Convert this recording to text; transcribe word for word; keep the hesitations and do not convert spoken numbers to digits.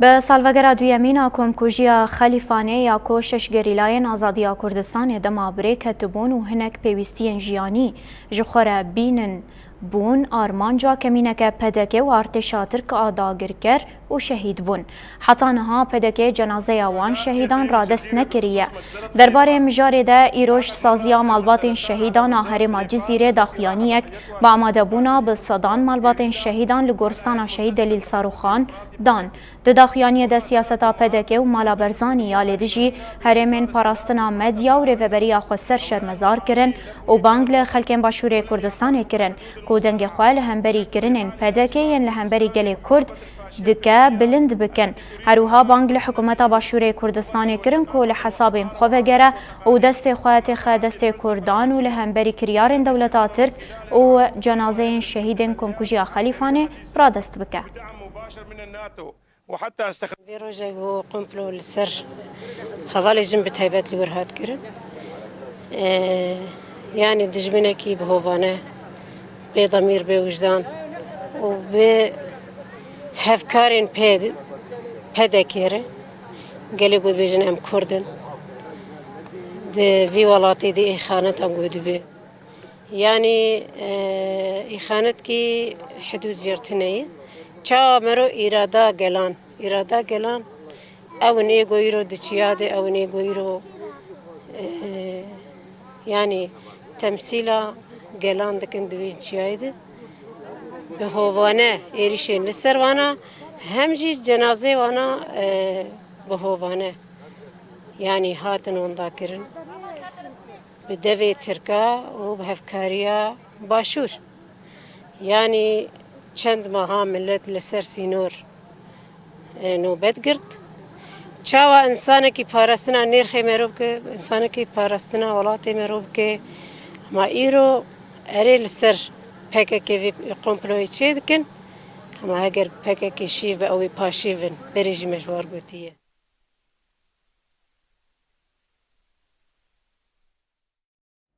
Bi salvegera duyemîn a komkujiya Xelîfanê ya ku şeş gerîlayên Azadiya Kurdistanê dema bi rê ketibûn û hinek pêwîstiyên jiyanî ji xwe re bînin bûn, armanca kemîneke P D K û artêşa Tirk a dagirker û şehîd bûn. Heta niha P D K cenazeya wan şehîdan radest nekiriye. Derbarê mijarê de îroj saziya malbatên şehîdan a herêma Cizîrê daxuyaniyek bi amadebûna bi sedan malbatên şehîdan li goristana Şehîd Delîl Sarûxan dan. Di daxuyaniyê de siyaseta P D K û Mala Barzanî ya li dijî herêmên parastina medya û rêveberiya xweser şermezar kirin û bang li xelkên Başûrê Kurdistanê kirin ku dengê xwe li hemberî kirinên P D K yên li hemberî gelê Kurd dike bilind bikin. Her wiha bang li hikûmeta Başûrê Kurdistanê kirin ku li hesabên xwe vegere û destê xwe têxe destê Kurdan û li hemberî kiryarên dewleta Tirk û cenazeyên şehîdên Komkujiya Xelîfanê radest bike. Vê rojek bû komplo li ser hevalê jin bi taybet li wir hat kirin. Ee, yanî dijminekî bi hovane, bê demîr, bê wijdan û bi hevkarên pê-, P D K re. Gelê ku dibêjin em Kurd in, di vî welatê de îxanetan ku dibe. Yanî, e, îxanetkî hidûd jêr tune ye. Çawa mero îrada gelan? Îrada gelan, ew in ê ku îro di çiya de, ew in ê ku îro, e, yanî temsîla gelan dikin di vî çiyayê de. Bi hovane êrîşên li ser wana, hem jî cenazê wana, e, bi hovane, yanî hatin winda kirin. Bi devê Tirka û bi hevkariya Başûr. Yanî çend meha milet li ser sînor, e, nobet girt. Çawa însanekî parastina nêrxê merov bike, însanekî parastina welatê merov bike, hema îro erê li ser P K K vê komployê çê dikin. Hema heger P K K şîv be, ew ê paşîv in. Berê jî me ji war gotiye.